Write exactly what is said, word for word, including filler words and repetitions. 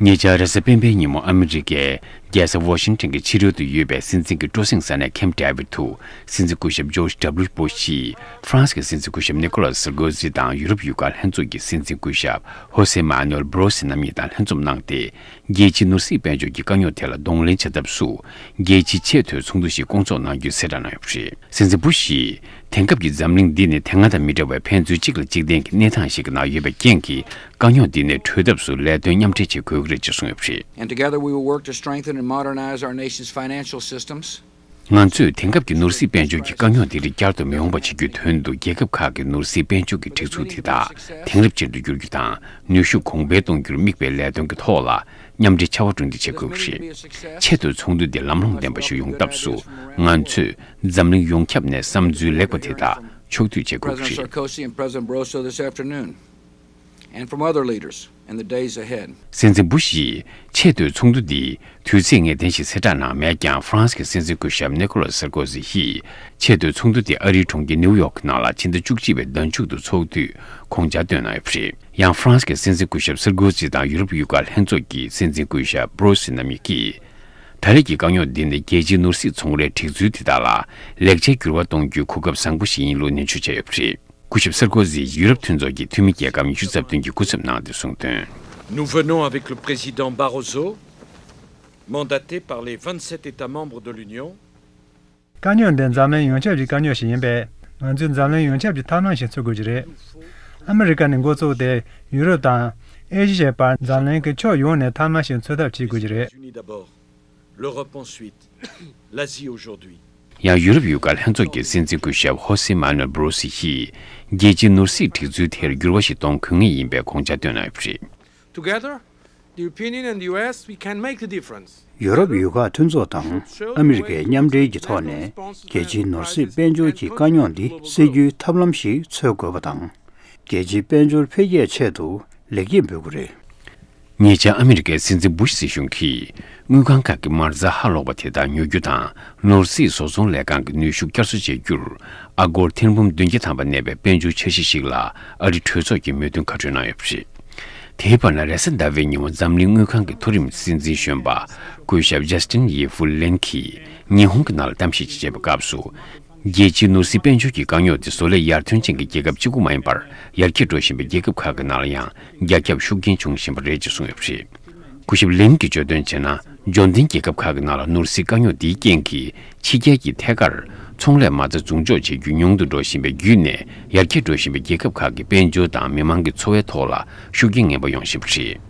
ཉེ་ཆར་རེས་གཟའ་སྤེན་པའི་ཉིན་མོ་ཨ་མི་རི་ཀའི་རྒྱལ་ས་ཝ་ཤིང་ཊོན་གྱི་ཕྱི་རོལ་དུ་ཡོད་པའི་སྲིད་འཛིན་གྱི་སྤྲོ་གསེང་ས་གནས་ཁེམ་ཌེ་བིཌ་དུ་སྲིད་འཛིན་སྐུ་ཞབས་ཇོརྗ་ཌབ་ལིའུ་སྦུ་ཤ་ཡིས་ཧྥ་རན་སི་གི་སྲིད་འཛིན་སྐུ་ཞབས་ནི་ཀོ་ལཱས་སར་ཀོ་ཟི་དང་ཡུ་རོབ་ཡུལ་ཁག་ལྷན་ཚོགས་ཀྱི་སྲིད་འཛིན་སྐུ་ཞབས་ཧོ་སེ་མཱ་ནུ་ཨེལ་སྦོ་རོ་སི་རྣམ་གཉིས་དང་ལྷན་འཛོམས་གནང་སྟེ། རྒྱལ་སྤྱིའི་ནོར་སྲིད་དཔལ་འབྱོར་གྱི་དཀའ་རྙོག་དེ་ལ་གདོང་ལེན་བྱ་ཐབས་སུ། རྒྱལ་སྤྱིའི་ཆེས་མཐོའི་ཚོགས་འདུ་ཞིག་བསྐོང་ཚོགས་གནང་རྒྱུའི་གསལ་བསྒྲགས་གནང་ཡོད་པ་རེད། སྲིད་འཛིན་སྦུ་ཤ་ཡིས། དེང་སྐབས་ཀྱི་འཛམ་གླིང་འདི་ནི་དེ་སྔ་དང་མི་འདྲ་བའི་ཕན་ཚུན་གཅིག་ལ་གཅིག་བརྟེན་གྱི་གནས་སྟངས་ཤིག་གི་ནང་ཡོད་པའི་རྐྱེན་གྱིས། དཀའ་རྙོག་འདི་ནས་གྲོལ་ཐབས་སུ་ལས་དོན་མཉམ་འབྲེལ་བྱེད་དགོས་ཀྱི་རེད་ཅེས་གསུངས་ཡོད་པ་རེད། And together we will work to strengthen and modernize our nation's financial systems. ང་ཚོས་དེང་སྐབས་ཀྱི་ནོར་སྲིད་དཔལ་འབྱོར་གྱི་དཀའ་རྙོག་འདི་རིགས་བསྐྱར་དུ་མི་འོང་བ་བྱེད་རྒྱུའི་དོན་དུ། རྒྱལ་ཁབ་ཁག་གི་ནོར་སྲིད་དཔལ་འབྱོར་གྱི་སྒྲིག་འཛུགས་དེ་དག་དེང་རབས་ཅན་དུ་འགྱུར་རྒྱུ་དང་། ནུས་ཤུགས་གོང་འཕེལ་གཏོང་རྒྱུར་དམིགས་པའི་ལས་དོན་གྱི་ཐོག་ལ། མཉམ་འབྲེལ་བྱ་བ་བསྐྲུན་ཏེ་བྱེད་དགོས་ཀྱི་རེད། ཆེས་མཐོའི་ཚོགས་འདུ་འདི་ལམ་ལྷོང་ལྡན་པ་ཞིག་ཡོང་ཐབས་སུ། ང་ཚོས་འཛམ་གླིང་ཡོངས་ཁྱབ་ནས་བསམ་ཚུལ་ལེགས་པ་དེ་དག་ཕྱོགས་བསྡུས་བྱེད་དགོས་ཀྱི་རེད། President Sarkozy and President Barroso this afternoon, and from other leaders in the days ahead. སྲིད་འཛིན་སྦུ་ཤ་ཡིས་ཆེས་མཐོའི་ཚོགས་འདུ་འདི་དུས་ཚིགས་ངེས་གཏན་ཞིག་གསལ་བསྒྲགས་གནང་མེད་ཀྱང་། ཧྥ་རན་སི་གི་སྲིད་འཛིན་སྐུ་ཞབས་ནི་ཀོ་ལཱས་སར་ཀོ་ཟི་ཡིས་ཆེས་མཐོའི་ཚོགས་འདུ་དེ་ཨ་རིའི་གྲོང་ཁྱེར་ནིའུ་ཡོག་གི་ནང་ལ་ཕྱི་ཟླ་བཅུ་གཅིག་པའི་ཟླ་མཇུག་ཏུ་འཚོགས་དུས་དགོངས་འཆར་བཏོན་གནང་ཡོད་པ་རེད། ཡང་ཧྥ་རན་སི་གི་སྲིད་འཛིན་སྐུ་ཞབས་སར་ཀོ་ཟི་དང་ཡུ་རོབ་ཡུལ་ཁག་ལྷན་ཚོགས་ཀྱི་སྲིད་འཛིན་སྐུ་ཞབས་སྦོ་རོ་སི་རྣམ་གཉིས་ཀྱིས། ད་རེས་ཀྱི་དཀའ་རྙོག་འདི་ནི་རྒྱལ་སྤྱིའི་ནོར་སྲིད་ཚོང་རའི་སྒྲིག་འཛུལ་དེ་དག་ལ་ལེགས་ཆའི་འགྱུར་བ་གཏོང་རྒྱུའི་གོ་སྐབས་བཟང་པོ་ཞིག་ཡིན་ལུགས་ནན་བརྗོད་བྱས་ཡོད་པ་རེད། སྐུ་ཞབས་སར་ཀོ་ཟི་ཡིས་ཡུ་རོབ་མཐུན་ཚོགས་ཀྱི་འཐུས་མི་རྒྱལ་ཁབ་ཉི་ཤུ་རྩ་བདུན་གྱི་སྐུ་ཚབ་གནང་སྟེ་གསུངས་དོན། Nous venons avec le président Barroso, mandaté par les vingt-sept États membres de l'Union, དཀའ་རྙོག་འདི་འཛམ་གླིང་ཡོངས་ཁྱབ་ཀྱི་དཀའ་རྙོག་ཞིག་ཡིན་པས། ང་ཚོས་འཛམ་གླིང་ཡོངས་ཁྱབ་ཀྱི་ཐབས་ལམ་ཞིག་འཚོལ་དགོས་ཀྱི་རེད། ཨ་མི་རི་ཀ་ནས་འགོ་བཙུགས་ཏེ། ཡུ་རོབ་དང་། ཨེ་ཤི་ཡའི་བར། འཛམ་གླིང་གི་ཕྱོགས་ཡོངས་ནས་ཐབས་ལམ་ཞིག་འཚོལ་ཐབས་བྱེད་དགོས་ཀྱི་རེད། Unis d'abord, l'Europe ensuite, l'Asie aujourd'hui. ཡང་ཡུ་རོབ་ཡུལ་ཁག་ལྷན་ཚོགས་ཀྱི་སྲིད་འཛིན་སྐུ་ཞབས་ཧོ་སེ་མཱ་ནུ་ཨེལ་སྦོ་རོ་སི་ཡིས། རྒྱལ་སྤྱིའི་ནོར་སྲིད་སྒྲིག་འཛུལ་དེར་འགྱུར་བ་ཞིག་གཏོང་དགོས་ངེས་ཡིན་པའི་དགོངས་འཆར་བཏོན་གནང་ཡོད་པ་རེད། Together, the European Union and the U S, we can make the difference. ཡུ་རོབ་ཡུལ་ཁག་མཐུན་ཚོགས་དང་ཨ་མི་རི་ཀའི་མཉམ་འབྲེལ་གྱི་ཐོག་ནས། རྒྱལ་སྤྱིའི་ནོར་སྲིད་དཔལ་འབྱོར་གྱི་དཀའ་རྙོག་འདི་སེལ་རྒྱུའི་ཐབས་ལམ་ཞིག་འཚོལ་དགོས་པ་དང་། རྒྱལ་སྤྱིའི་དཔལ་འབྱོར་འཕེལ་རྒྱས་ཆེད་དུ་ལེགས་སྐྱེས་འབུལ་དགོས་རེད། ཉེ་ཆར་ཨ་མི་རི་ཀའི་སྲིད་འཛིན་སྦུ་ཤ་སྲིད་གཞུང་གིས། དངུལ་ཁང་ཁག་གི་མ་རྩ་ཧ་ལོག་པ་དེ་དག་ཉོ་རྒྱུ་དང་། ནོར་སྲིད་བཟོ་ཚོང་ལས་ཁང་གི་ནུས་ཤུགས་བསྐྱར་གསོ་བྱེད་རྒྱུར། ཨ་སྒོར་ཐེར་འབུམ་བདུན་བརྒྱ་ཐམ་པ་གནས་པའི་དཔལ་འབྱོར་འཆར་གཞི་ཞིག་ལ། ཨ་རིའི་གྲོས་ཚོགས་ཀྱིས་མོས་མཐུན་བཀའ་འཁྲོལ་གནང་ཡོད་པ་རེད། དེའི་བར་ན། རེས་གཟའ་ཟླ་བའི་ཉིན་མོ་འཛམ་གླིང་དངུལ་ཁང་གི་མཐོ་རིམ་སྲིད་འཛིན་གཞོན་པ། སྐུ་ཞབས་ཇཱ་སི་ཊིན་ཡེ་ཧྥུ་ལིན་གྱིས། ཉི་ཧོང་གི་ནང་ལ་གཏམ་བཤད་ཅིག་བྱས་པའི་སྐབས་སུ། རྒྱལ་སྤྱིའི་ནོར་སྲིད་དཔལ་འབྱོར་གྱི་དཀའ་རྙོག་དེ་བཟོ་ལས་ཡར་ཐོན་ཅན་གྱི་རྒྱལ་ཁབ་གཅིག་པུ་མ་ཡིན་པར། ཡར་རྒྱས་འགྲོ་བཞིན་པའི་རྒྱལ་ཁབ་ཁག་གི་ནང་ལ་ཡང་རྒྱ་ཁྱབ་ཤུགས་རྐྱེན་འབྱུང་བཞིན་པ་རེད་ཅེས་གསུངས་ཡོད་པ་རེད། སྐུ་ཞབས་ལིན་གྱིས་བརྗོད་དོན་བྱས་ན། འབྱོར་ལྡན་རྒྱལ་ཁབ་ཁག་གི་ནང་ལ་ནོར་སྲིད་དཀའ་རྙོག་འདིའི་རྐྱེན་གྱིས། ཕྱི་རྒྱལ་གྱི་ཐད་ཀར་ཚོང་ལས་མ་རྩ་འཛུགས་འཇོག་བྱེད་རྒྱུ་ཉུང་དུ་འགྲོ་བཞིན་པའི་བརྒྱུད་ནས། ཡར་རྒྱས་འགྲོ་བཞིན་པའི་རྒྱལ་ཁབ་ཁག་གི་དཔལ་འབྱོར་དང་མི་མང་གི་འཚོ་བའི་ཐོག་ལ་ཤུགས་རྐྱེན་ངན་པ་ཡོང་བཞིན་པ་རེད།